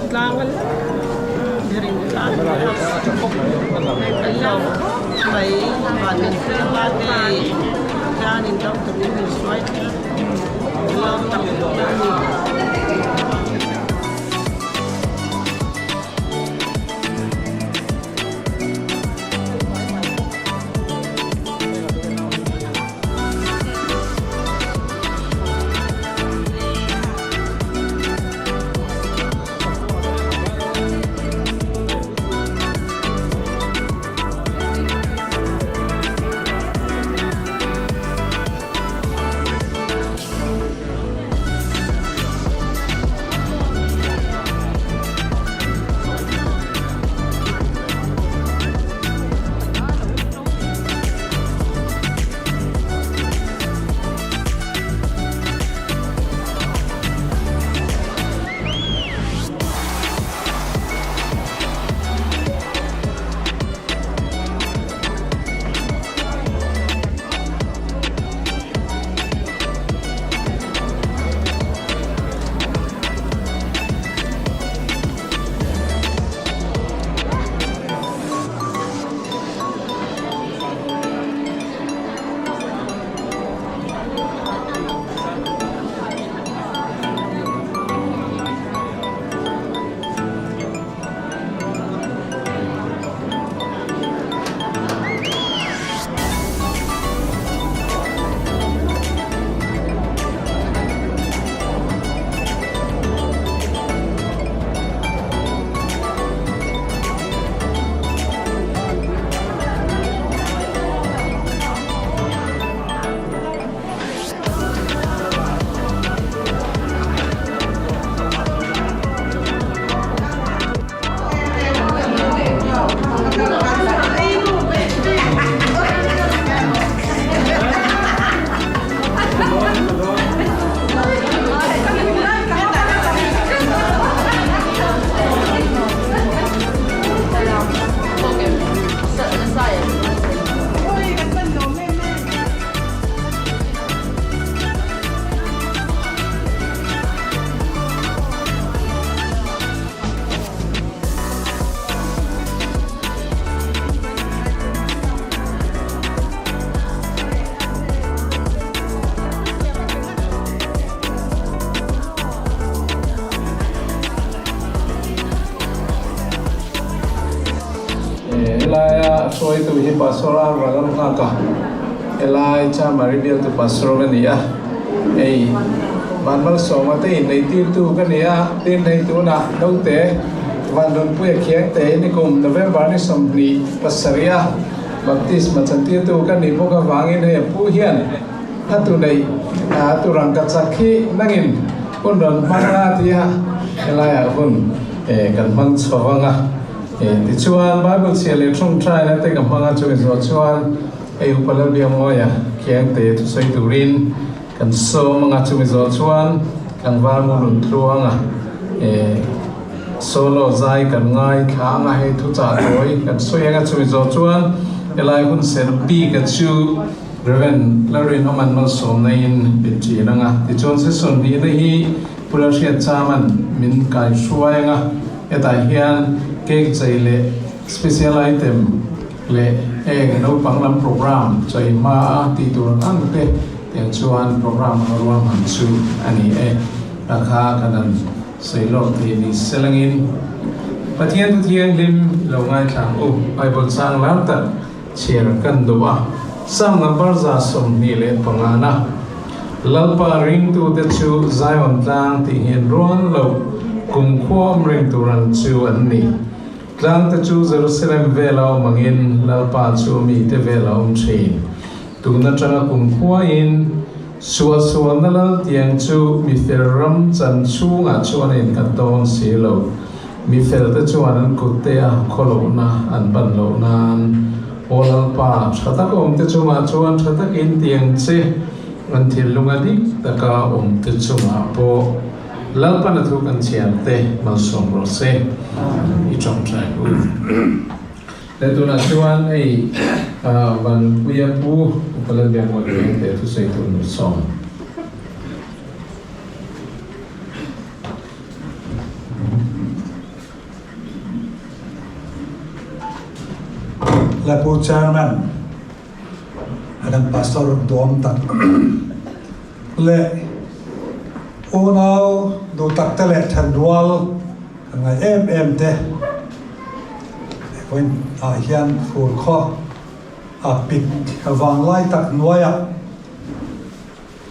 tlang a lai berin tlang a ni a hei kan lawm khawp mai van in hmel te hianin dam turin min hruai thei a lawm tak zet a ni. Helaia hruaitu hi Pastor a Ralam nghak a, helai Chamari bialtu Pastor ka ni a, hei Vanmalsawma te inneitirtu ka ni a, tin hei tunah naute Vanrunpuia Khiangte hi nikum November ni 27 a Baptisma chantirtu ka nih bawk avangin hei a pu hian a tu neih a tu rangkachak hi nangin hun rawn hmang a tia helaiah hun kan hmang chho vang a. Tichuan Bible chhia leh tawngtaina te ka hmang a, chumi zawh chuan hei Upa Lalbiakmawia Khiangte thusawi turin kan sawm ang a, chumi zawh chuan tlangval mu lun tluang a, solo zai kan ngaithla ang a, hei thuchah tawi kan sawi ang a, chumi zawh chuan helai hun ser bik a chu Rev. Lalrinawman malsawmna in pe thin ang a, tichuan session hnihna hi Pu Lalhriat Chaman min kaihruai ang a, hetah hian cake chei leh special item leh heng naupang lam program chei hma a tih tur ang ang te tiang chuan program a ruahman chu a ni e. Ta kha kan han sawi lawk thei ni selangin Pathian thu thianghlim lo ngaithla ang u. Bible chang lar tak chhiar kan duh a, Psalm number 25 na Lalpa ringtute chu Zion tlang tih hian rual lo kumkhua awm reng tur ang chu an ni. Tlangte chu Jerusalem vela awm angin Lalpa chu mite vela awm thin. Tun atanga kumkhuain suahsualna lal tiang chu mi fel ram chan chhungah chuan a inkhat dawn si lo. Mi felte chuan an kuttea khawlohna an ban loh nan Aw Lalpa, tha taka awmte chungah chuan tha takin tiang che, an thinlunga dik taka awmte chungah pawh Lalpan a thu kan chhiarte malsawm rawh se. I tawngtai u. Le tunah chuan hei Vanpuia Pu Upa Lalbiakmawia Piangte thusawi tur nu sawm. Lapu Chairman kan Pastor duam tak leh unau duh tak te leh thenrual kan ngai em em te vawiin ah hian fur khaw a pik vanglai tak hnuaiah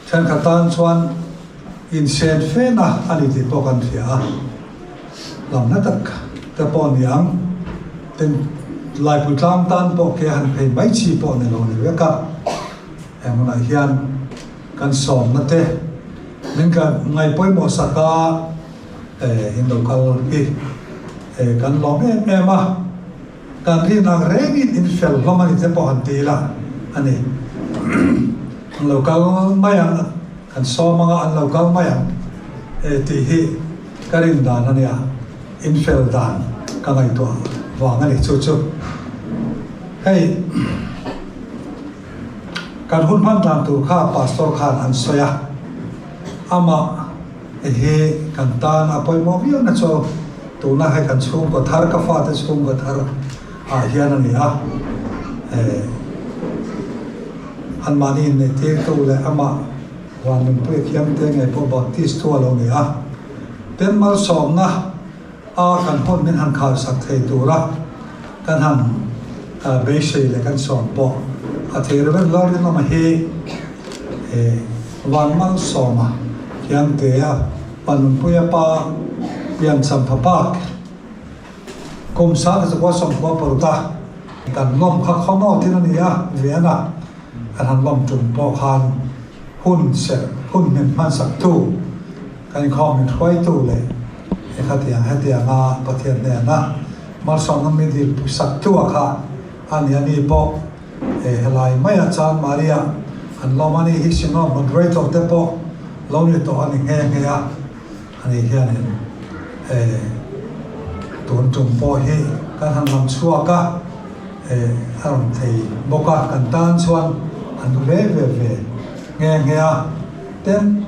Thenkhat tan chuan insen fena a ni tih pawh kan hria a, lamhna tak te pawh ni ang. Tin, Laipui tlang tan pawh ke han phei mai chi pawh ni lo ni vek a, heng hunah hian kan sawmna te min kan ngaihpawimawh sak a, in lo kal hi kan lawm em em a. Kan rin ang rengin in fel hlawm a ni te pawh han ti ila a ni. An lo kal mai ang, kan sawm anga an lo kal mai ang e tih hi ka rin dan a nia, in fel dan ka ngaihtuah vang a ni chu chu. Hei kan hun hman dan tur kha Pastor khan an sawi a, amah Hei kan tan a pawimawh viau na chu tuna hei kan chhungkaw thar ka fate chhungkaw thar ah hian a ni a, eh anmahni inneih tirtu leh amah van nunpui a thiam te ngei pawh Baptist thu a lo ni a, ten malsawmna a kan hun min han khar sak thei tura kan han beisei leh kan sawm pawh a thei ru vek Lalrinawma hi van malsawma Khiangtea Panunpuia pa piancham pha pak kum sang zakua sawmkua paruta kan lawm kha khawmaw tin a ni a Vienna kan han lawm tum pawh khan hun serh hun min hmansak tu kan inkhawm min hruaitu leh He khatiang hetianga Pathian hnena malsawmna mi dil saktu a kha a ni a ni pawh he helai maia Chan Maria an lawm a ni hi Synod moderator te pawh lo ni tawh a ni nghe nghe a, a ni hianin he tun tum pawh hi kan han lam chhuak a, he a rawn thei bawk a, kan tan chuan an ve ve ve nghe nghe a, tin.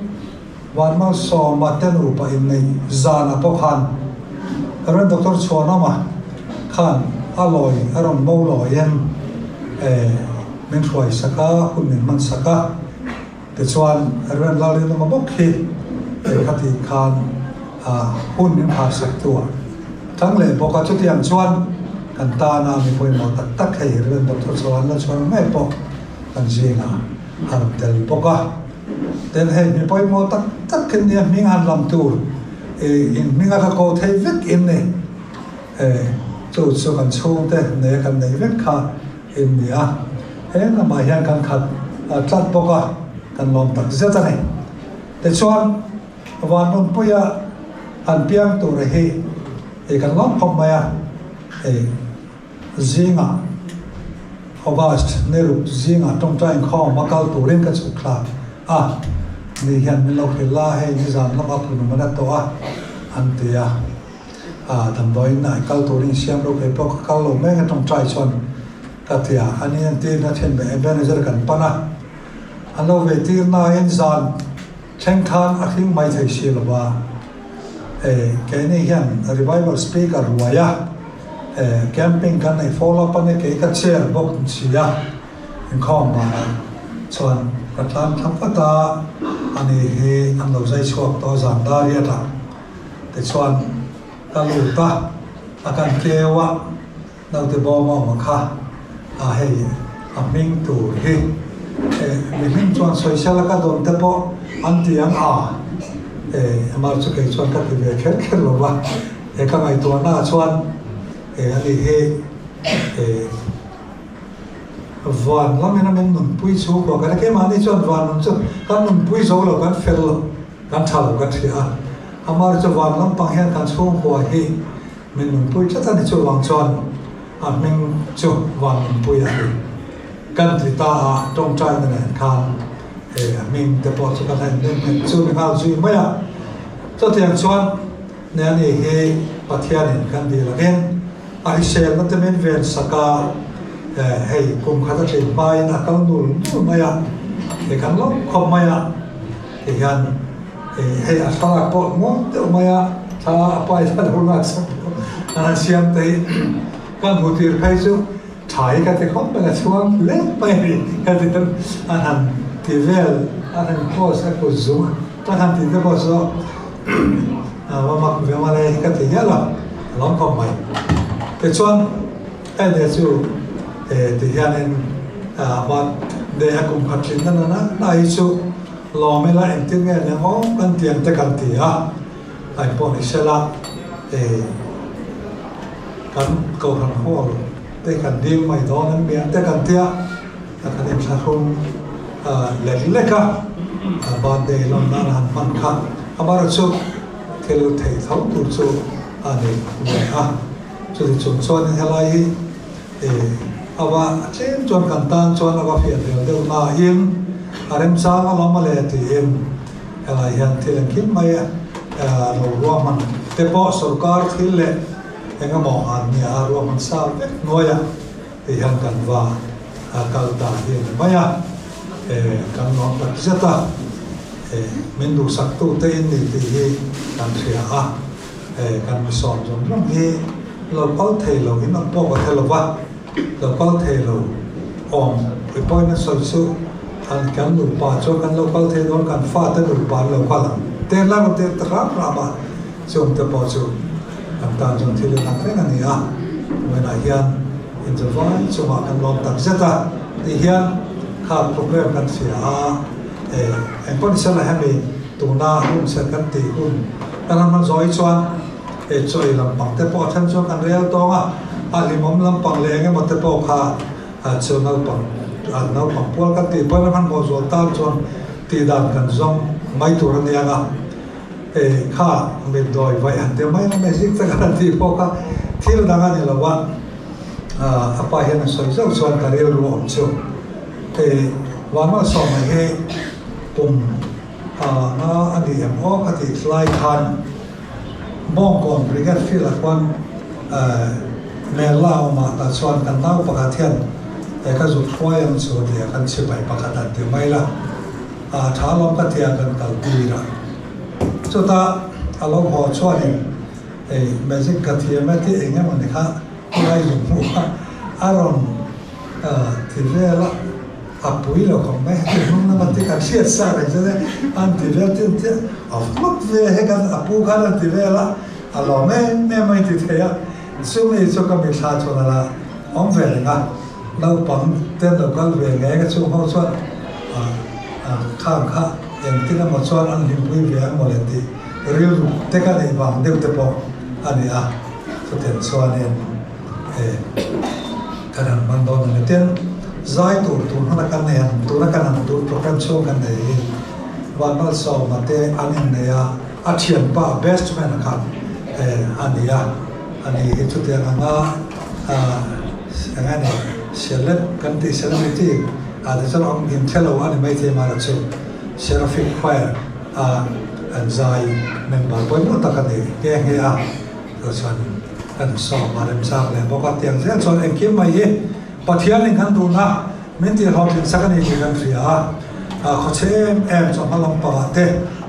Vanmalsawma te nupa inneih zanah pawh khan Rev. Doctor Chhuanawma khan a lawi a rawn mo lawiin min hruai sak a, hun min hman sak a. Tichuan Rev. Lalrinawma bawk hi khatih khan hun min phar sak tu a tang leh bawk a. Chutiang chuan kan tana mi pawimawh tak tak hei Rev. Doctor Chhuanawma Chhuanawma ngei pawh kan zingah a rawn tel bawk a. Ten hei mi pawimawh tak tak in nia hming han lam tur in hming a ka ko thei vek in ni e chu chu kan chhungte nei a kan neih vek kha in ni a he lamah hian kan khat tlat bawk a kan lawm tak zet a ni tichuan Vanlunpuia han piang tur hi i kan lawm khawp mai a e. Zingah August ni ruk zingah tawngtai inkhawm a kal turin ka chhuk thla a, ni hian min lo hrilh a, hei nizan lawk a phunum an a tawh a an ti a, ah damdawiin ah i kal turin siam ro kei pawh ka kal lo mek a tawngtai chuan ka ti a, ani an tirna thin leh Ebenezer kan pan a, an lo vei tir nain zan thleng khan a hring mai thei si lo va, eh keini hian revival speaker ruai a. Camping kan nei follow up a ni kei ka chair bawk si a, inkhawm banah chuan ka tlan thla vat a, ani hi an lo zai chhuak tawh zan dar riat ah tichuan ka lut a, a kan keu a, naute bawm a awm a kha a hei a hming tur hi mi hming chuan sawisel a ka dawn te pawh an ti ang a, amah chu kei chuan ka ti ve kher kher lo va. He ka ngaihtuahna ah chuan he a ni hi he van lamin a min nunpui chu kuah kan keimahni chuan van nun chu kan nunpui zo lo kan fel lo kan tha lo kan hria a amah chu van lampang hian kan chhungkua hi min nunpui tlat a ni chuvang chuan a hming chu van nunpui a ni kan ti ta a tawngtaina nen khan he a hming te pawh chu kan la innem nghet chu ni nghal zui mai a chutiang chuan. Neni hi Pathianin kan dil angin a hriselna te min ven sak a, hei kum khat a tlin hmain a kal nul nul mai a, hei kan lo khawp mai a, ti hian hei a thlalak pawh ngawi deuh mai a, thla a pai thla lo lak sak deuh an han siam te hi kan hmu tir phei chu. Tha hi ka ti khawp mai, ka chhuang hle mai a ni ka ti ta. An han ti vel, an han cross a kut zung a han ti te pawh chu va mak ve mawle hi ka ti hial a, ka lawm khawp mai. Tichuan hei nia chu ti hianin birthday a kum khat tling na na na hi chu lawm ila engtin nge nia aw kan ti ang te kan ti a, a inpawh ni sela. Kan Kohhran Hall te kan dil mai dawn em miah te kan tia a kan inthlahrung lek lek a, birthday lawm nan a han hman kha amaherawhchu thil theih tho tur chu a ni ve a, chuti chung chuanin helai hi a va tlem chuan kan tan chuan a va fiah hmel deuh nain a remchang alawm a le tiin helai hian thil engkim mai lo ruahman te pawh sorkar thil leh Engemaw an nia a ruahman sa vek hnuaiah ti hian kan va kal ta hi a ni mai a, kan nuam tak zet a, min duhsaktu te in ni tih hi kan hria a, kan mi sawm zawng zawng hi lo kal thei lo in awm pawh ka hre lo va, lo kal thei lo awm i pawhin a sawi chu an kan nupa chuan kan lo kal thei dawn kan fate nupa an lo kal ang te la rawn ti ta hram hram a. Chungte pawh chu kan tan chuan thil inang reng a ni a, vawiinah hian inzavai chungah kan lawm tak zet a, tih hian kha program kan hria a, eh engpawh ni sela hemi tuna hun ser kan tih hun kan han hman zawh hi chuan eh chaw ei lampang te pawh a then chuan kan rel tawng a, a hlimawm lampang leh eng emaw te pawh kha chu naupang naupang pual kan tih pawhin a hmanhmawh zual tan chuan tih dan kan zawng mai tur a nia nga. E kha mitdawi vaih han ti mai a, magic te khan an tih pawh kha thil dang a ni lo a, a pa hian a sawi zauh chuan ka rilru awm chu e Vanmalsawma hi kum nga a ni em aw ka tih lai khan Bawngkawn Brigade Field ah khuan Mela awm ah tah chuan kan nau pakhat hian e ka zuk hruai ang chu a ti a, kan sipai pakhat an ti mai la. A tha lawm ka tia kan kal tir a, chutah a lo haw chuanin hei magic ka thiam e tih eng emaw ni kha lai zung hmuh kha a rawn ti vel a, a pui lo khawp mai heti hnung lama ti kan hriat sa reng chuan e an ti vel tin chiah a vut ve he kan a pu khan an ti vel a, a lawm em em a inti thei a, chumi chu ka mithla chuan a la awm ve reng a. Naupang te an lo kal ve ngei ka chung ho chuan khang kha engtin emaw chuan an hlimpui ve ang mawle tih rilru te ka neih vang deuh te pawh a ni a, chutiang chuanin kan han hman dawn a ni. Tin, zai tur tur hmana kan nei ang tuna kan han tur program chhung kan nei hi Vanmalsawma te an innei a, a thianpa best man kha a ni a, a ni hi chutiang anga Eng a ni? Celeb kan tih celebrity ah te chuan awm in thelo a ni maithei mah la chu Seraphic Choir a an zai member pawimawh tak a ni nghe nghe a, chu chuan kan sawm a remchang leh bawk a, tiang zel chuan engkim mai hi Pathianin kan duhna min tihhlawhtlin sak a ni tih kan hria a, khawchhe em em chawhma lampangah te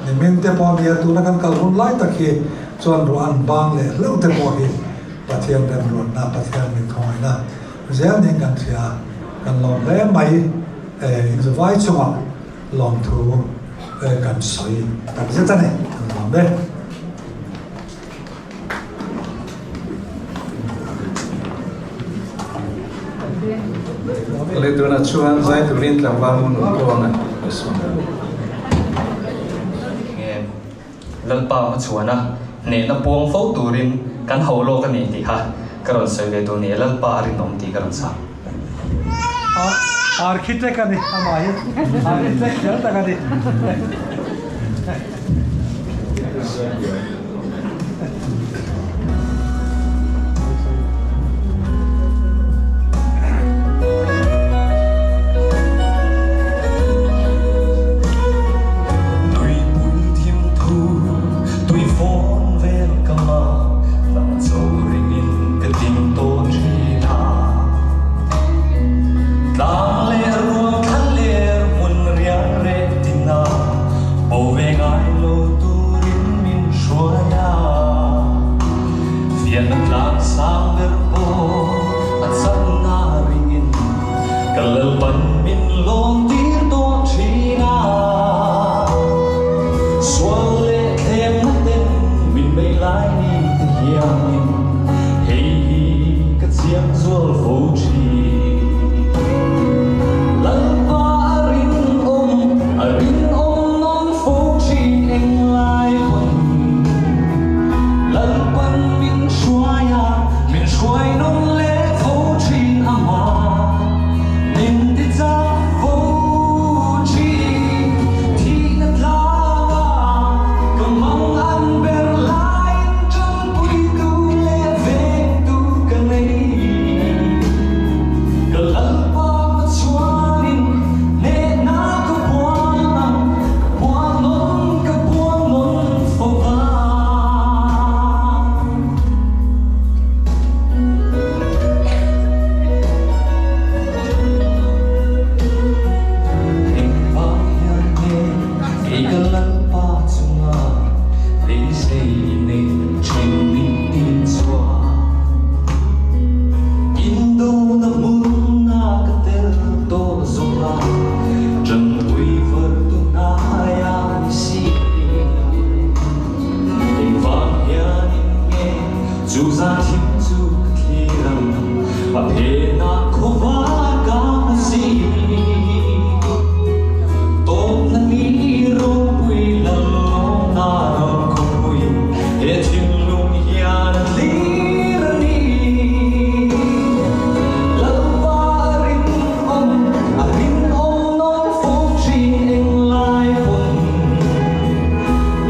nimin te pawh nia tuna kan kal hun lai tak hi chuan ruah an bang leh hlauh te pawh hi Pathian remruatna, Pathian min khawngaihna zel niin kan hria a, kan lawm hle mai. Inzavai chungah lawmthu kan sawi tak zet a ni, kan lawm e. Leh tunah chuan zai turin tlangval mun awm tawng a sawm. Lalpa hmachhuana hnehna puang fo turin kan ho lawk a ni tih kha ka rawn sawi ve tur ni e, Lalpa a rinawm tih ka rawn chhang. Architect a ni, amah hi architect fel tak a ni. Tuipui thim thu, tui fawn vel ka ma, nang cho ringin ka ding tawh thin a. Tlang leh ruang thla ler hmun riang reh tin a, bo ve ngai lo turin min hruai a. Fiahna tlang sang ber pawh a. chakna ringin ka Lalpan min lawn tir tawh thin a. Sual leh thlemna ten min beih lai ni te hianin hei hi ka chiang zual fo thin. Lalpa a rinawm, a rinawm nawn fo thin englai pawn. Lalpan min hruai a, min hruai nawn leh fo thin ama min ti chak fo thin. Thihna tlanga ka mang an ber laiin tanpuitu leh vengtu ka nei. Ka Lalpa ka chuanin hnehna ka puang ang, ka puang nawn, ka puang nawn fo ang. Engvang hian nge kei ka Lalpa chunga beisei nei thin min tih chuan? Indona hmunna ka tel tawh zawk a, tanpui var tu hnaia ni si. Engvang hianin nge chu zan thim chu ka thlir ang, a phenah khawvar ka hmu si. Tawpna ni ropui lalawmna ram khawpui he thinlung hian a thlir a ni. Lalpa a rinawm, a rinawm nawn fo thin englai pawn.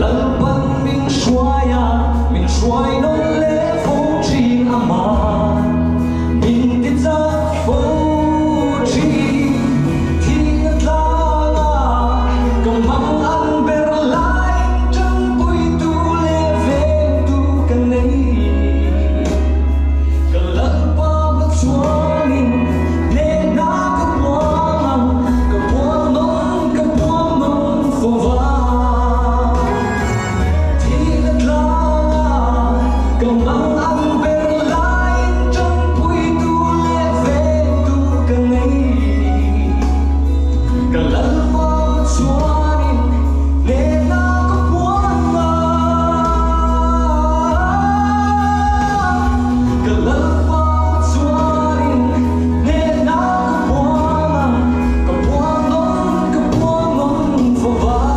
Lalpan min hruai a, min hruai nawn leh fo thin ama min ti chak fo thin. Thihna tlanga ka mang an ber laiin tanpuitu leh vengtu ka nei. Ka Lalpa hma chuanin hnehna ka puang ang, ka puang nawn, ka puang nawn fo vang. Thihna tlanga ka mang an ber laiin tanpuitu leh vengtu ka nei. Ka Lalpa hma chuanin hnehna ka puang ang. Ka Lalpa hma chuanin hnehna ka puang ang, ka puang nawn, ka puang nawn fo vang.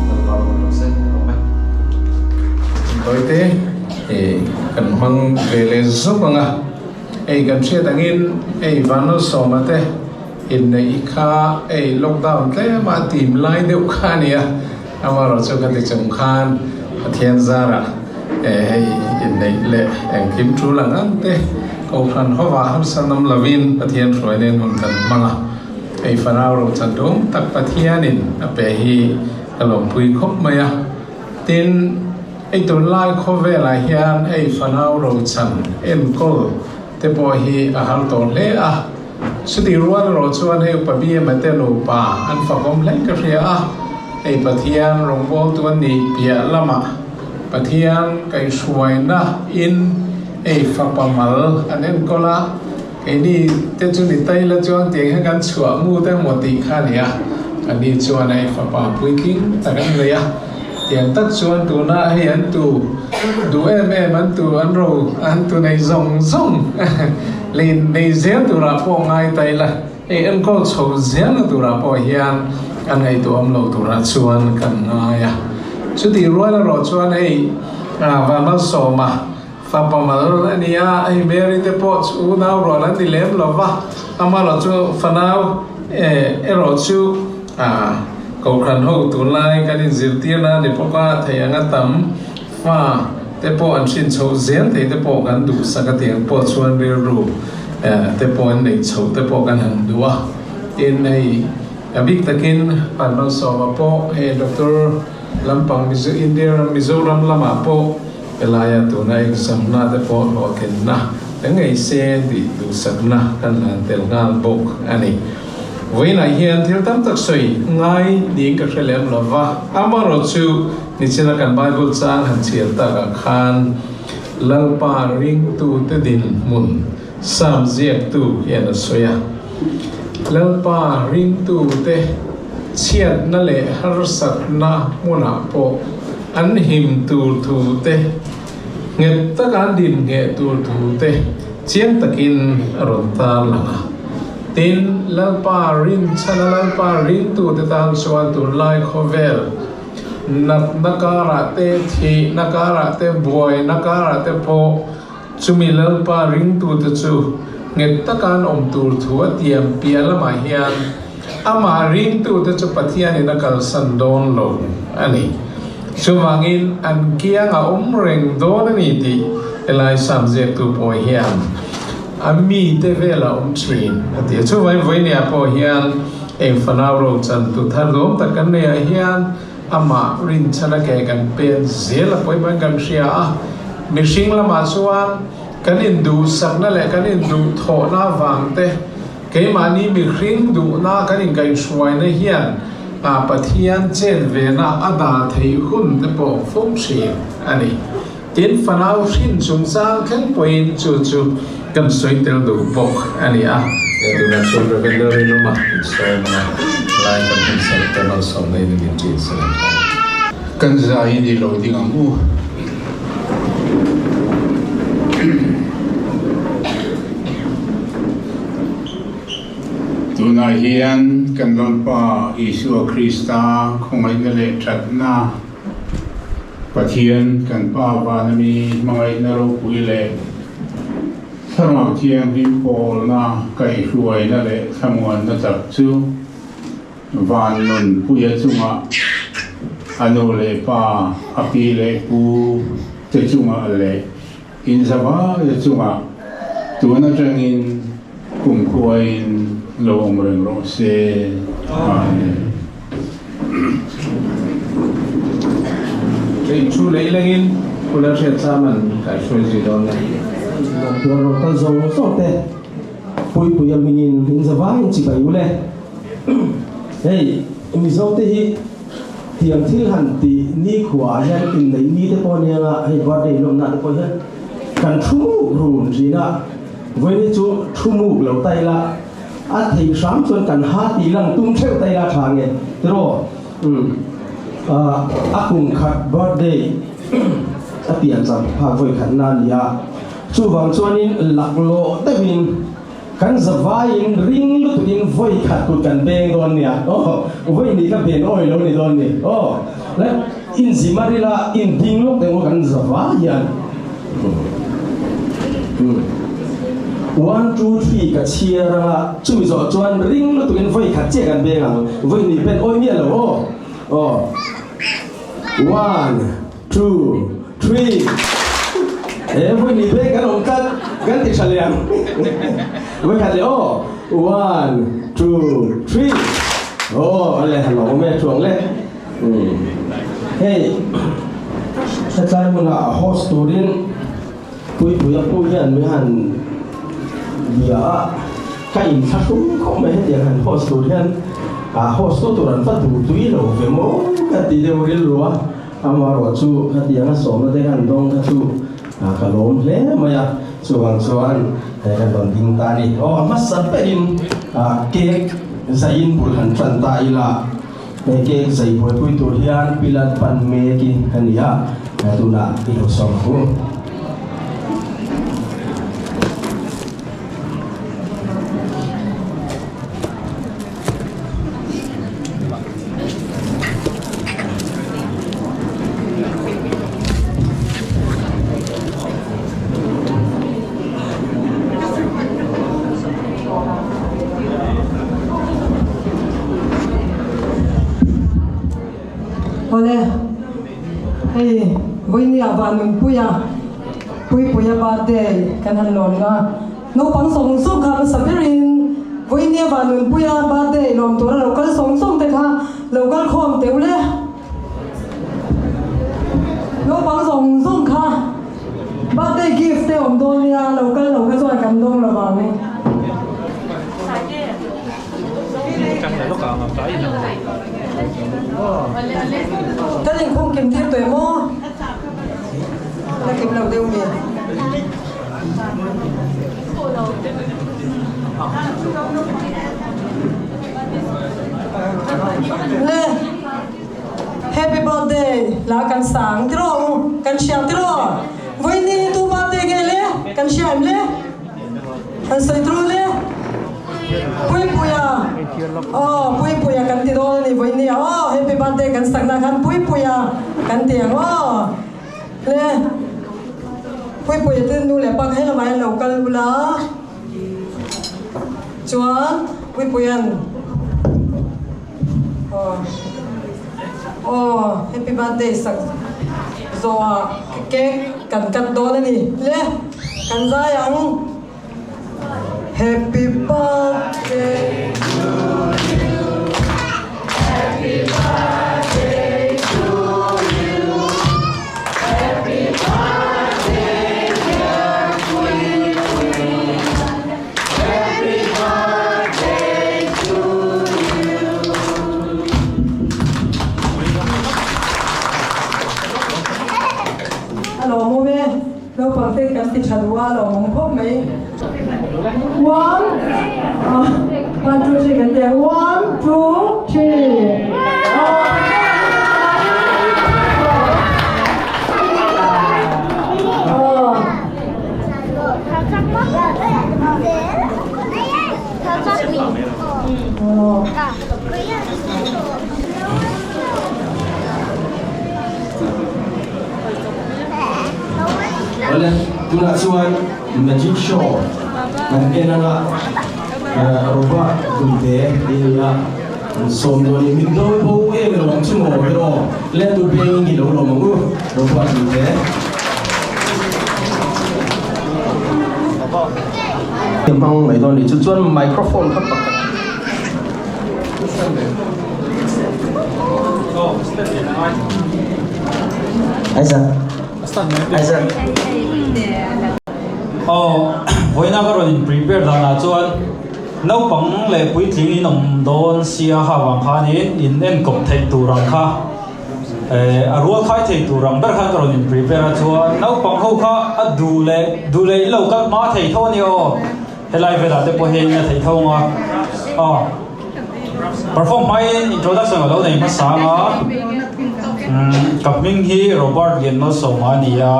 Lalpa rawng rawh se, rawh mai. Tawite kan hmang ve leh zawk ang a, hei kan hriat angin hei Vanlalsawma te inneih kha hei lockdown tlem a tim lai deuh kha a ni a, amaherawhchu ka ti chung khan Pathian zarah hei inneih leh engkim tul ang ang te Kohhran hovah harsa nawm lovin Pathian hruaina in hun kan hmang a, hei Farao rocha dawng tak Pathianin a pe hi ka lawmpui khawp mai a. Tin, hei tunlai khawvelah hian hei fanau rochan enkawl te pawh hi a har tawh hle a. Chutih rual erawh chuan hei upa Biama te nupa an fakawm hle ka hria a, hei Pathian rawngbawltu an nih piah lamah Pathian kaihhruaina in hei fapa mal an enkawl a, keini te chu ni tai la chuan tiang hian kan chhuah ngut emaw tih kha a ni a, ani chuan hei fapa puitling tak an nei a, tiang tak chuan tuna hei an tu duh em em an tu an ro an tu nei zawng zawng Lei nei zel turah pawh ngai ta ila, hei enkawl chho zelna turah pawh hian a ngaihtuahawm lo turah chuan kan ngai a. Chutih rual erawh chuan hei Vanlalsawma fapa mal a ni a, hei Mary te pawh chu unau rual an ni lem lo va, amaherawh chu fanau erawh chu Kohhran ho tunlai kan inzirtirna a ni bawk a, thei anga tam Fa te pawh an hrin chhoh zel thei te pawh kan duhsak a tiang pawh chuan rilru te pawh an neih chhoh te pawh kan han duh a. Tin, hei a bik takin Vanmalsawma pawh hei Doctor lampang Mizo India ram Mizoram lamah pawh helaia tuna exam na te pawh hlawhtlinna ka ngei se tih duhsakna kan hlan tel nghal bawk a ni. Vawiinah hian thil tam tak sawi ngai niin ka hre lem lo va, amaherawhchu nichina kan Bible chang han chhiar takah khan Lalpa ringtute dinhmun Psalm ziaktu hian a sawi a. Lalpa ringtute chhiatna leh harsatna hmunah pawh an him tur thu te, Nghet taka an din ngheh tur thu te chiang takin a rawn tar lang a. Tin, Lalpa rinchhana Lalpa ringtute tan chuan tunlai khawvel natna karah te, thihna karah te, buaina karah te pawh chumi Lalpa ringtute chu nghet taka an awm tur thu a tiam piah lamah hian Amah ringtute chu Pathianin a kalsan dawn lo a ni. Chuvangin an kiang a awm reng dawn a ni tih helai Psalm ziaktu pawh hian a mite velah awm thin a ti a. Chuvangin vawinia pawh hian eng fanau ro chantu thar duam tak kan neihah hian amah rinchhana ke kan pen zel a pawimawhin kan hria a. Mihring lamah chuan kan induhsakna leh kan induhthawhna avangte, Keimahni mihring duhna kan inkaihhruaina hian Pathian chen vena a dah theih hun te pawh fo thin a ni. Tin, fanau hrin chungchang thleng pawhin chu chu kan sawi tel duh bawk a ni a. Tunah chuan Rev. Rinawma insawmna lai kan hun serh te malsawmna in min ṭin se lang tawh. Kan zai ni lo ding ang u. Tunah hian kan Lalpa Isua Krista khawngaihna leh thatna, Pathian kan Pa vana mi hmangaihna ropui leh Thlarau Thianghlim pawlna kaihhruaina leh thlamuanna tak chu van nunpuia chungah a nu leh pa, a pi leh pu te chungah leh Inzavaia chungah tun atangin kumkhuain lo awm reng rawh se. Amen. Kei thu lei lengin Pu Lalhriat Chaman kaihhruai zui dawn a ni. Tuan rawh kal zawng zawng te Puipui a mingin inzavaiin chibai u le. Hei Mizo te hi Tiang thil han tih nikhua ah hian inneih ni te pawh ania nga, hei birthday lawmna te pawh hian kan thu muk run thin a, vawiin chu thu muk lo ta ila, a theih hram chuan kan ha tih lang tum theuh ta ila tha nge tiraw? Umm a kum khat birthday a pian cham phak vawi khatna a ni a, chuvang chuanin laklawh deuhin Kan zavaiin ring lutukin vawi khat kut kan beng dawn nia aw, vawi ni ka ben awi lo ni dawn ni aw, le inzim a rila inding lawk deuh kan zavai hian one two three ka chhiar anga chumi zawh chuan ring lutukin vawi khat chiah kan beng ang, vawi ni ben awi miah lo aw, aw one. Two, three, he vawi ni beng kan awm tlat, kan ti tha leh ang. Vawi khat leh aw, one, two, three, aw a le han awm e thuang le. Hei hetlai hmunah host turin Puipuia pu hian min han bia a, ka inthlahrung khawp mai hetiang han host tur hian host tu tur an va duh tui lo ve maw ka ti deuh rilru a. Amaherawh chu khatianga sawmna te kan dawng kha chu ka lawm hle mai a, chuvang chuan he kan rawn ding ta a ni. Aw a hmasa berin cake zaiin bul han tan ta ila, he cake zai buaipui tur hian Pilat pan mek hi a ni a, tunah i lo sawm ang u. Awle, hei vawinia Vanunpuia Puipuia birthday kan han lawm nga. Naupang sawng sawng kha hmasa berin vawinia Vanunpuia birthday lawm tura lo kal sawng sawng te kha lo kal khawm teuh le. Naupang zawng zawng kha birthday gift te awm dawn nia lo kal lo kha chuan kan dawng lo vang. Kan inkhung kim tir tawh em aw? La kim lo deuh mi? Le Happy birthday la kan sang tiraw u kan hria tiraw vawiin hi tu birthday nge le kan hria em le kan sawi tiraw le Puipuia aw Puipuia kan ti dawn a ni vawiin ni ah aw happy birthday kan sakna khan Puipuia kan ti ang aw le Puipuia te nu leh pa kha helamah hian lo kal ula chuan Puipuia'n Aw aw happy birthday sak zawhah cake kan cut dawn a ni le kan zai ang happy birthday to you happy birthday to you happy birthday dear Puipui happy birthday to you. A lawmawm e, naupang te kan ti tha duh a, a lawmawm khawp mai. One, one, two, three kan ti a, one, two, three. Awle, tunah chuan Magic Show kan en anga Robert Dumte tih a ni a, an sawm dawn a ni. Mit nawi bo em lo ang chu maw hero le tu peng in i lo lawm ang u Robert Dumte. Hmang mai dawn a ni chu chuan microphone kha pakhat. Aw, vawiina ka rawn in prepare danah chuan naupang leh puitling in awm dawn sia kha vang khanin in enkawp theih tur ang kha eh a rual khai thei tur ang ber khan ka rawn in prepare a chuan naupang ho kha a duh leh duh leh in lo kal hma thei tho a nia aw. Helai velah te pawh hian a theih tho ang a, aw perform hmain introduction a lo nei hmasa ang a, umm ka hming hi Robert Lianmalsawma a ni a,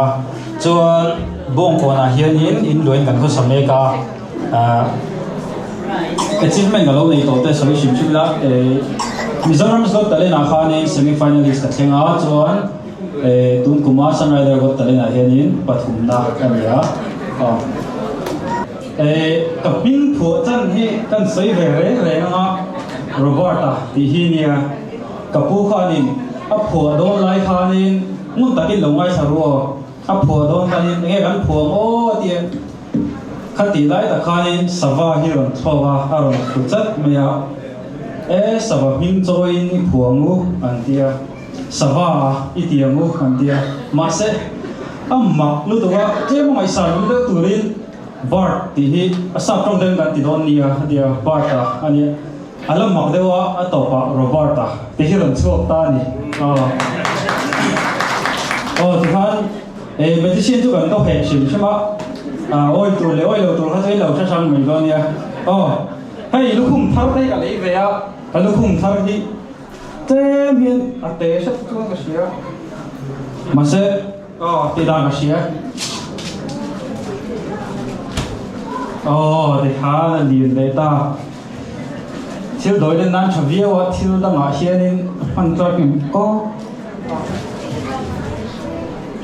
chuan Bawngkawnah hianin in luain kan khawsa mek a, ah achievement ka lo nei tawh te sawi hrim hrim ila, eh Mizoram's Got Talent ah khanin semi finalist ka thleng a, chuan Eh tun kuma Sunrider Got Talent ah hianin pathumna a ni a, aw. Eh ka hming phuah chan hi kan sawi ve reng reng ang a, Robert-a tih hi nia. Ka pu khanin a phuah dawn lai khanin ngun takin lo ngaithla ru aw, a phuah dawn khanin enge kan phuah ang aw tia khatih lai tak khanin sava hi rawn thlawk a, a rawn thu chat mai a, eh sava hming chawiin i phuah ang u an tia. Sava a i ti ang u an ti a, mahse a mak lutuk a, tlem a ngaihsan awm deuh turin Bart tih hi a sap tawng deuhin kan ti dawn nia a ti a, Bart a a nia, a la mak deuh a, a tawpah Robert a tih hi rawn chhuak ta a ni. Aw aw tikhan eh magician chu kan dawheh hrim hrim a, awi tur leh awi lo tur kha chu in lo hre hrang mai dawn nia. Aw hei lukhum thar te hi ka lei ve a, ka lukhum thar hi Tlem hian a te hret chuan ka hria. Mahse, aw tih dan ka hria. Aw tikhan a lian leh ta. Thil dawi len nan tha viau a, thil dangah hianin hman tlak em aw.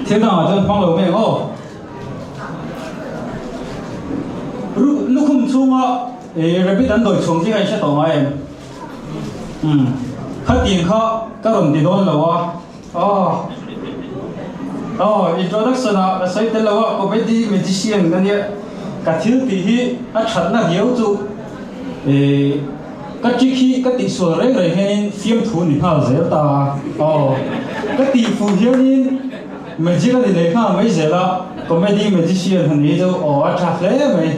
Thil dangah chuan hmang lo mai ang aw. Lukhum chhunga rabbit an dawi chhuang chi kha in hre tawh ngai em? Umm khatiang kha ka rawn ti dawn lo a, aw aw introduction ah ka sawi tel lo a, comedy magician ka nia, ka thil tih hi a thatna riau chu eh ka trick hi ka tihsual reng reng hianin fiamthu ni nghal zel ta a, aw ka tihfuh hianin magic a ni leh nghal mai zel a, comedy magician han ni chu aw a tha hle mai.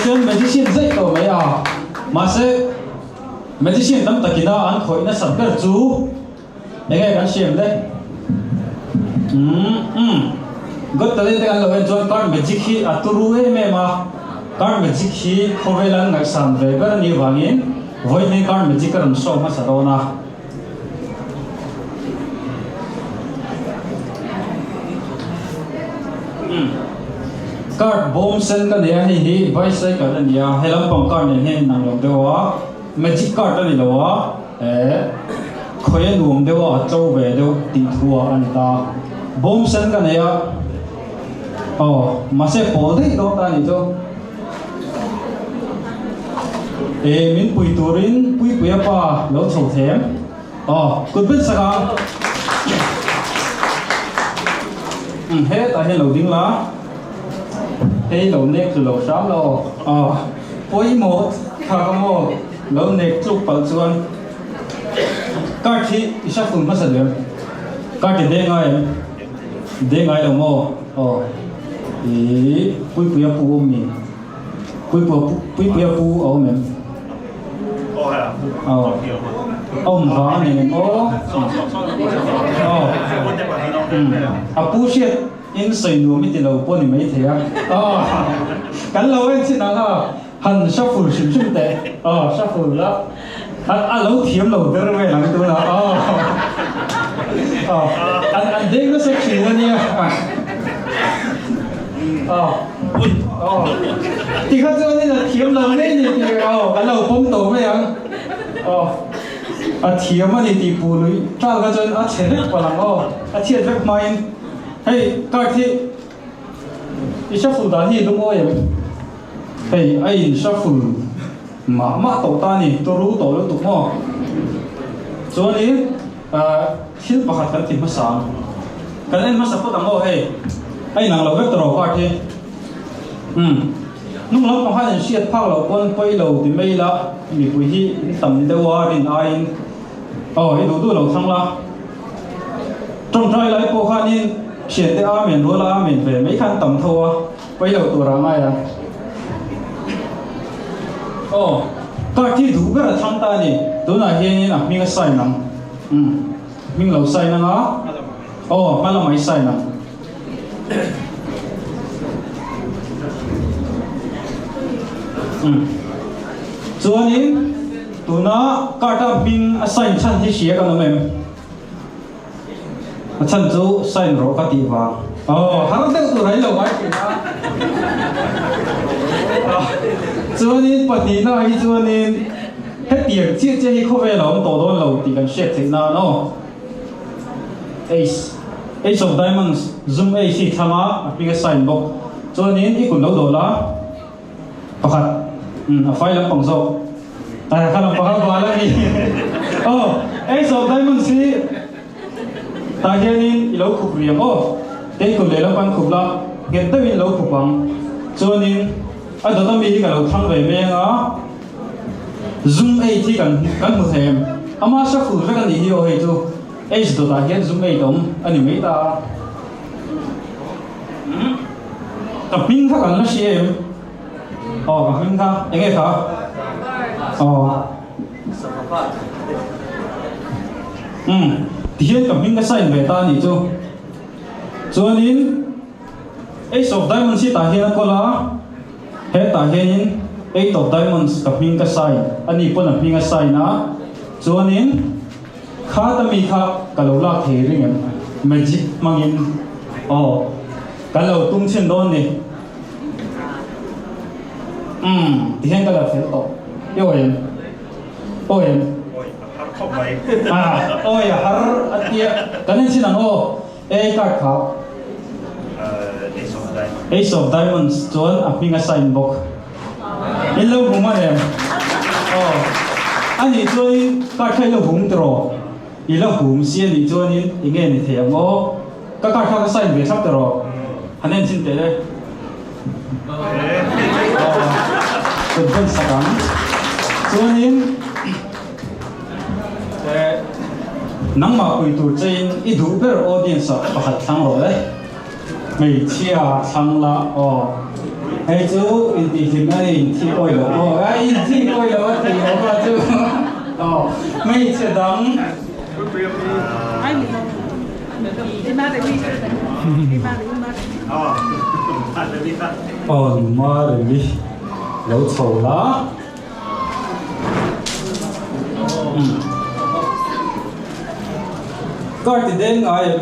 Chuan magician zeih tawh mai a, mahse magician tam takina an khawih nasat ber chu enge kan hriam le? Umm umm Got Talent te kan lo en chuan card magic hi a turu em em a, card magic hi khawvel an ngaihsan ve ber a nih vangin vawiin card magic a rawn show hmasa dawn a. Card bawm sen ka nei a, hei hi bicycle a ni a, he lampang card nen hian inang lo deuh a, magic card a ni lo a, eh khawi a nuam deuh a, a tlo ve deuh tih thu ah a ni ta. Bawm sen ka nei a, aw mahse pawl daih dawn ta a nih chu. E min pui turin Puipuia pa lo chho them. Aw, kut bet sak ang. Um, hetah hian lo ding la. Hei lo nek tlu lo hram lo. Aw, pawimawh tha ka maw lo nek tluk palh chuan. Card hi i shuffle hmasa duh em? Card i deng ngai em? Deng ngai lo maw? Aw. I Puipuia pu awm mi? Puipuia Puipuia pu a awm em? Aw. Awm vang a ni em aw? Aw. A pu hriat in sawi nuam i ti lo pawh ni maithei a. Aw. Kan lo en chin ang a. Han shuffle hrim hrim teh. Aw shuffle la. A a lo thiam lo ber vel ang tunah. Aw. Aw. An an deng nasa thin a nia. Aw. Aw. Tikha chuanin a thiam lo mai a ni tih aw kan lo pawm tawh mai ang. Aw. A thiam a ni tih pu lui ṭal kha chuan a chhe vek palh ang aw. A chhiat vek hmain hei card hi I shuffle dan hi lungawi em? Hei a in shuffle mah mah tawh ta ni, turu tawh lutuk maw? Chuanin thil pakhat kan ti hmasa ang. Kan en hmasa phawt ang aw hei. A inang lo vek tawh ro card hi. Umm. Hnung lam pang khan in hriat phak loh pawn pawi lo ti mai ila mipui hi in tam deuh a rin aiin aw i duh duh lo thlang la. Tawngtai lai pawh khanin thiante Amen rual a Amen ve mai khan tam tho a, pawi lo tur ah ngai a. Aw, card hi duh ber a thlang ta a ni. Tunah hianin a hming a sign ang. Umm, hming lo sign ang a. Aw, hma lamah i sign ang. Umm, chuanin tuna card a hming a sign chhan hi hria kan awm em? A chhan chu sign rawh ka tih vang. Aw, har deuh tur ai lo ngai thin a. Chuanin pahnihna hi chuanin hetiang chiah chiah hi khawvel a awm tawh dawn lo tih kan hriat theih nan aw. Ace, Ace of Diamonds, Zoom Ace hi thlang a, a hming a sign bawk. Chuanin i kut lo dawl a. Pakhat, umm a fai lampang zawk. Ai kha lampang a bal a ni. Aw, Ace of Diamonds hi tah hianin i lo khup riang aw. Kei kut lehlam an khup la, nghet deuhin lo khup ang. Chuanin a dawt ami hi ka lo thlang ve mai anga Zoom 8 hi kan kan hmu thei em? Ama shuffle vek a nih hi aw hei chu. Ace dawtah hian Zoom 8 awm a ni mai ta a. Ka hming kha kan la hria em? Aw ka hming kha enge kha? Aw. Umm tihian ka hming ka sign ve ta anih chu. Chuanin Ace of Diamonds hi tah hian a kawl a, hetah hianin Eight of Diamonds ka hming ka sign ani pawn a hming a sign a, chuanin Kha ta mi kha ka lo lak thei ring em? Magic hmangin aw kan lo tum chhin dawn ni. Umm tihian ka la fel tawh. I awi em? Awi em? Awi a har khawp mai. Ah awi a har a tia kan en chhin ang aw. A card kha. Ace of Diamonds. Ace of Diamonds chuan a hming a sign bawk. In lo hmu man em? Aw. Anih chuanin card kha i lo hum tiraw? I la hum si anih chuanin i nge ni thei ang aw? Ka card kha ka sign ve thlap tiraw? Han en chhin teh le. Aw. Kut ben sak ang. Chuanin eh nangmah pui tur chein i duh ber audience ah pakhat thlang rawh le. Hmeichhia thlang la aw. Hei chu intihhlim a ni, inthik awih loh aw. A inthik awih loh a tih loh kha chu aw hmeichhe dang. Aw Maremi lo chho la. Car ti deng ngai em?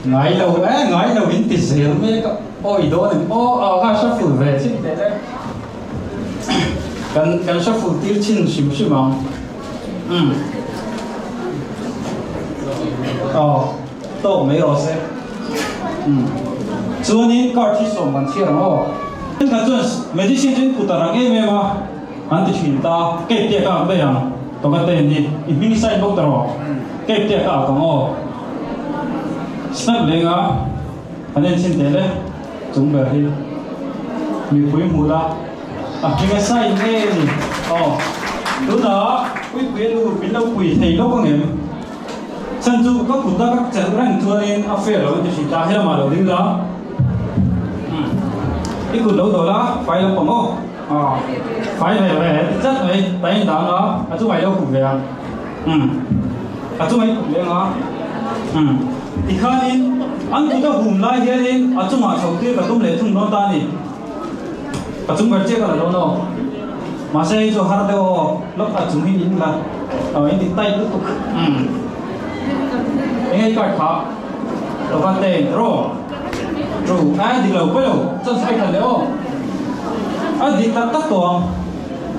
Ngai lo e, ngai lo in ti zel mek a, aw i dawn em? Aw a ka shuffle ve chin teh le. Kan kan shuffle tir chin hrim hrim ang. Umm. Aw tawk mai rawh se. Umm. Chuanin card hi sawm kan chhiar ang aw. Thenkhat chuan magician chu in kut a rang em em a, an ti thin ta, Cape te ka ak daih ang, Tawka te ni, i hming sign bawk ta rawh, Cape te ka ak ang aw. Snap lenga an en chhin teh le, chung ber hi mipui hmuh la, a hming a sign nge ni aw. Tunah Puipuia nu min lo pui thei lawk ang em? Chhan chu ka kut a ka chelh reng chuanin a fair lo ti hrin ta, helamah lo ding la. Umm i kut lo dawl a, fai lo pang aw. Aw fai ve ve ti tlat mai, ta in dang a, a chungah i lo khup ve ang. Umm a chungah i khup ve ang a. Umm tikhanin an kut a hum lai hianin a chungah chho tir ka tum leh thung dawn ta a ni. Ka chung ber chiah ka la dawn aw. Mahse hei chu har deuh aw, lawk a chung hi in la aw in ti tight lutuk. Umm. Eng nge card kha? Lo van te ro. True. A dik lo pawi lo. Chuan sai khat leh aw. A dik tak tak tawh ang.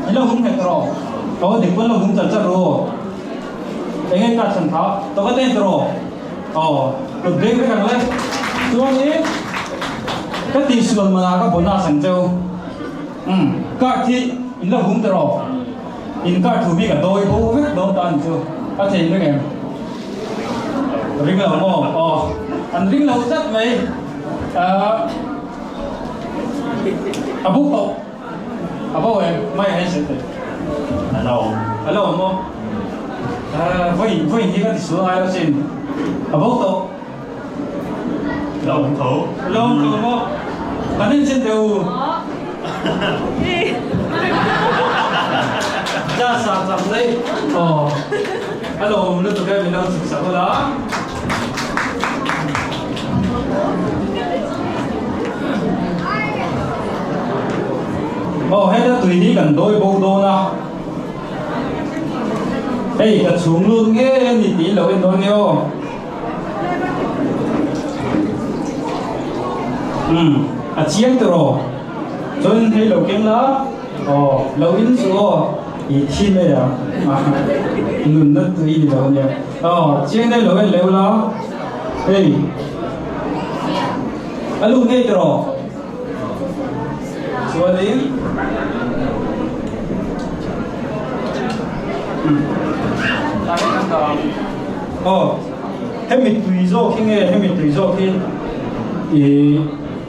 In lo hum nghet rawh. Aw dik pawn lo hum char char ru aw. Eng nge card chhan kha? Lo van te ro. Aw, kut beng vek ang le. Chuanin ka tihsual manah ka bonus ang cheu. Umm, card hi in lo hum ta rawh. In card thu hi ka dawi bo vek dawn ta ani chu. A thei vek em? Ring lo maw? Aw, an ring lo tlat mai. Ahh, a buk tawh. A bo em? Mai a hei thei. A lo awm. A lo awm maw? Vawi vawi hi ka ti sual ngai lo sin. A bo tawh. Lo awm tho. Lo awm tho maw? Kan en chen teh u. Cha sa cham daih. Aw. A lo awm lutuk e min lo chhuk sak ula. Aw heta tui hi kan dawi bo dawn a, hei ka chhung lut nge a ni tih lo en dawn nge aw. Umm a chiang tawh chuan hei lo keng la. Aw, lo in chu aw, i thi mai a, nunna tui ni lo ania. Aw, chiang deuh lo en leu la, hei, a lut ngei tawh chuanin aw, hemi tui zawk hi nge, hemi tui zawk hi i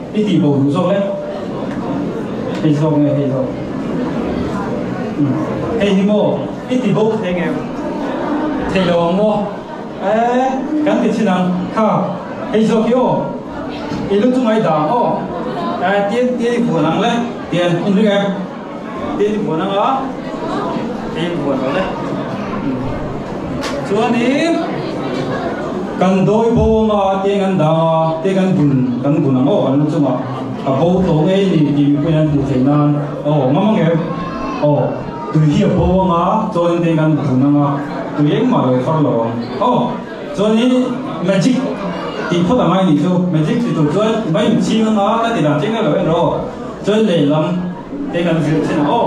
I tih bo duh zawk le. Hei zawk nge hei zawk. Hei hi maw i ti bo thei nge thei lo ang maw. Eh kan ti thin ang kha hei zawk hi aw i lu chunga i dah ang aw. Eh tian tian i vuan ang le tian in ring em tian i vuan ang a tian i vuan lo le. Chuanin kan dawi bo ang a, tiang an dang a, tiang an bun kan bun ang aw an lu chungah a bo tawh ngei ni tih mipui an hmuh theih nan aw ngam ang em aw tui hi a bo ang a chuanin tiang an bun ang a tui engmah lo far lo ang aw chuanin magic tih phawt ang ai nih chu magic ti tur chuan mai chhing ang a ka ti dan chiang lo en rawh chuan lehlam tiang an vir thin ang aw.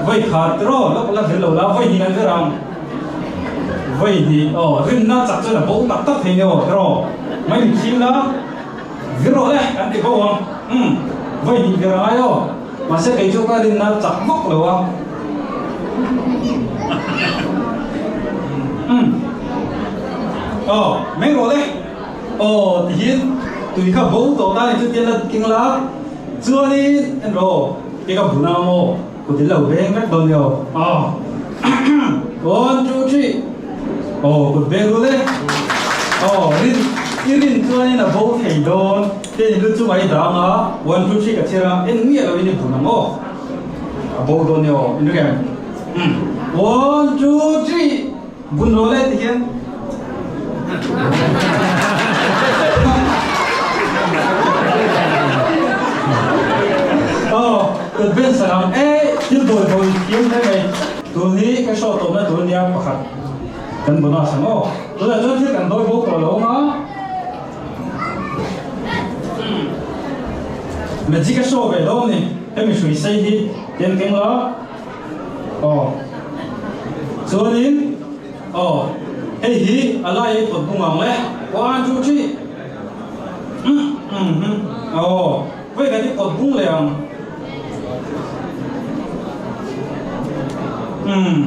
Vawi khat rawh lawk la vir lo la, vawi hnih an vir ang. Vawi hnih, aw, rinna chak chuan a bo tak tak thei nia aw, rawh. Mai min thim la, vir rawh le, kan ti bo ang. Umm, vawi hnih vir a ngai aw. Mahse kei chu ka rinna chak vak lo a. Umm, aw, meng rawh le. Aw, tihian tui kha bo tawh ta ni chu tian la keng la. Chuanin en rawh. Ke ka bun ang maw? Kut in lo veng vek dawn nia aw. Aw. One, two, three. Aw, kut veng ru le. Aw, rin. I rin chuanin a bo thei dawn. Tian i lu chungah i dang a, one two three ka chhiar a, en miah loin i bun ang aw. A bo dawn nia aw, in ring em? Umm. One two three, bun rawh le ti hian. Aw, kan ben sak ang e, thil dawi dawi thiam hle mai. Tun hi ka show tawpna tur ania pakhat kan bonus ang aw. Tunah chuan thil kan dawi bo tawh lo ang a. Magic a show ve dawn ni. Hemi hrui sei hi tian keng la. Aw. Chuanin aw hei hi a lai ei pawt bung ang le. One two three. Umm umm aw vawi khat i pawt bung leh ang. Umm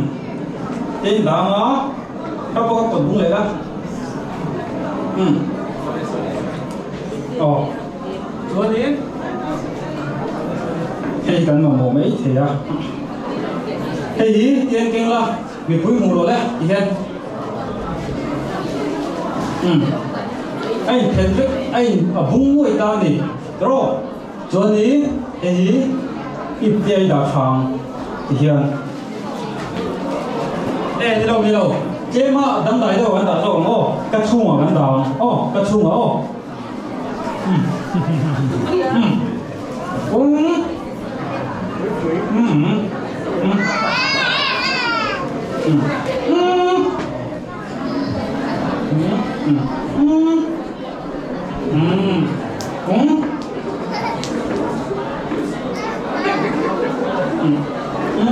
tian dang a. Ka pawh ka pawt bung leh la. Umm. Aw. Chuanin hei kan mamawh mai thei a. Hei hi tian keng la mipui hmuh rawh le ti hian. Umm. A in phelh vek a in a bung nguai ta a ni. Rawh. Chuanin hei hi ip te a i dah tha ang ti hian e ni lo ni lo tlema dangdai deuh kan dah zawk ang aw ka chhungah kan dah ang aw ka chhungah aw um um um um um um um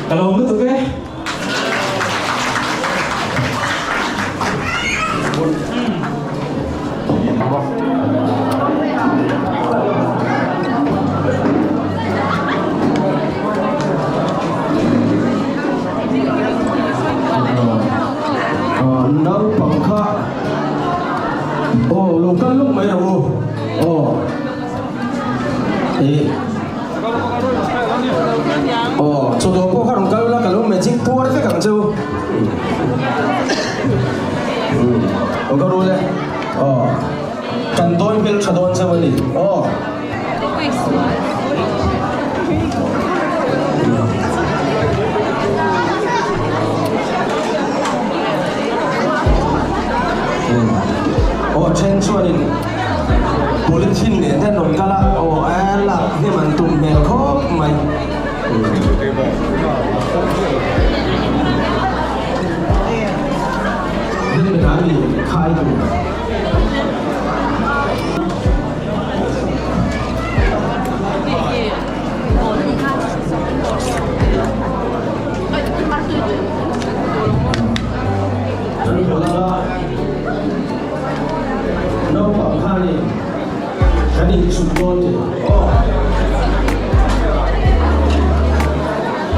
Ka lo lutuk e. Naupang kha aw lo kal lawk mai rawh u aw eh aw chawdawh pawh kha rawn kal ula ka lo magic puar vek ang che u aw ka rul e aw kan dawi hmel tha dawn cheu a ni aw. Aw then chuanin polythene nen te an rawn kal a aw a lak hnem an tum hmel khawp mai. Khai tur. Naupang khanin kan inchhut dawn tih aw.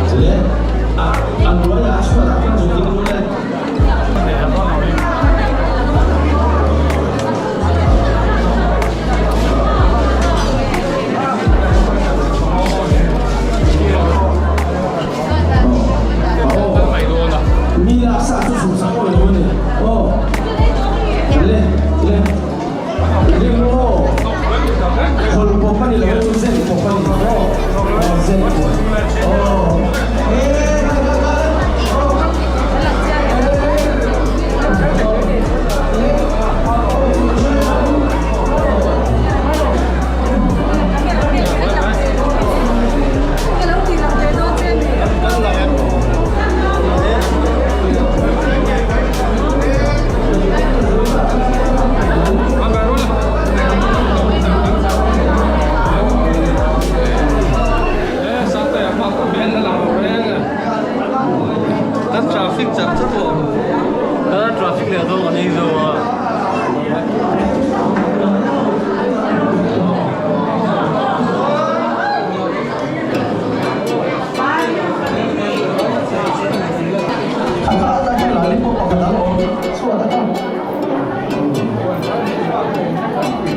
Chile a a hnuaiah a chhuatah khan zuk ding ru le. Mi laksa chu chhuk sak awih lo a ni. Aw. Le le. Ring aw. Khawlh pawp a ni lo chu zen pawp a ni. Aw. Aw zen pawp. Aw.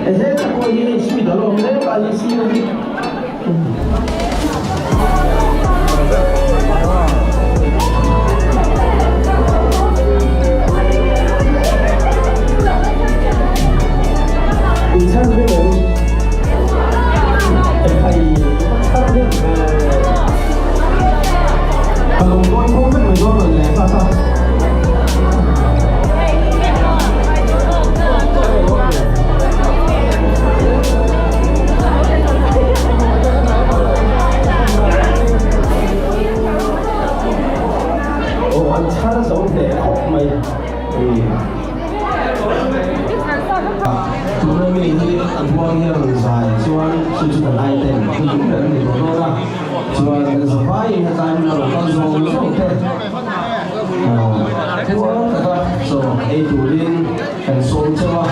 Ehe tak pawh hi hei sweet a lawm hle a hi sir hi. In chhan hnem em? Ekhai va chhan hnem ve. Ka lawm dawn tho vek mai dawn rawn leh ta ta. Aw an chhar zo hle khawp mai. Tuna mi hi a buang hi a rawn zai chuan chu chu kan item hun ber a ni tawh dawn a, chuan kan zavaiin hetlai hmun a rawn kal zawng zawng te tluang taka chaw ei turin kan sawm chauh a.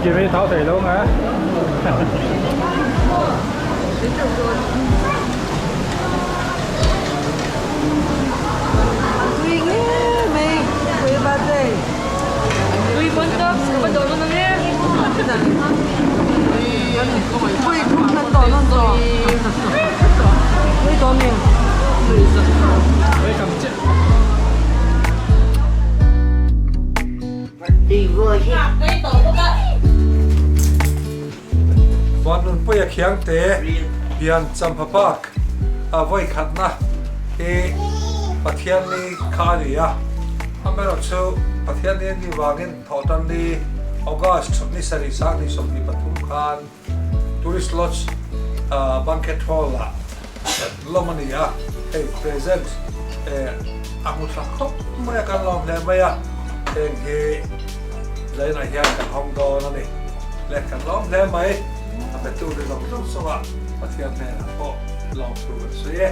Kim hi thau thei lo ang a. Tui nge mai pui birthday. Tui bon tawp ka va dawh nawn ang e. Pui thum khan dawh nawn tawh. Tui tawh mi. Vanlunpuia Khiangte pian Champha Park a vawi khatna hi Pathianni kha a ni a, amaherawhchu Pathianni a nih vangin Thawhtanni August ni sarih sang ni 23 khan Tourist Lodge Banquet Hall ah lawm a ni a, hei present a hmu tha khawp mai a, kan lawm hle mai a, heng hi zainah hian kan hawng dawn a ni le, kan lawm hle mai, a petu ri zawng zawng chungah Pathian hnenah pawh lawm thu kan sawi e.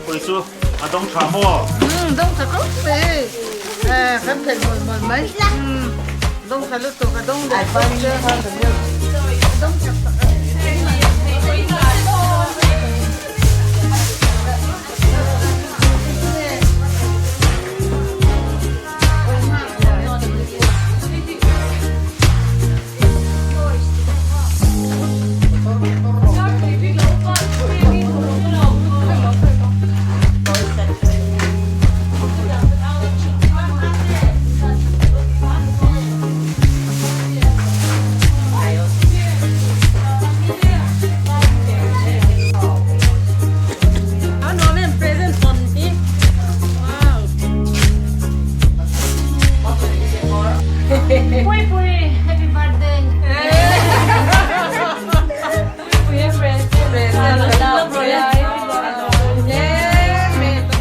Pui chu a dawng tha maw? Umm dawng tha khawp mai eh kan theih mawlh mawlh mai umm dawng tha lutuk a dawng leh ban che dawng chak tak a ni. Pui pui happy birthday.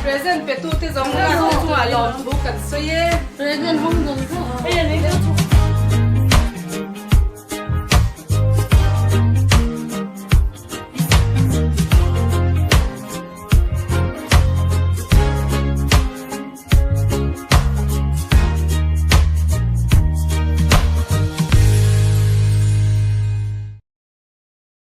Present pe tu te zawng zawng chungah lawm thu kan sawi e. Present hawng zawng zawng.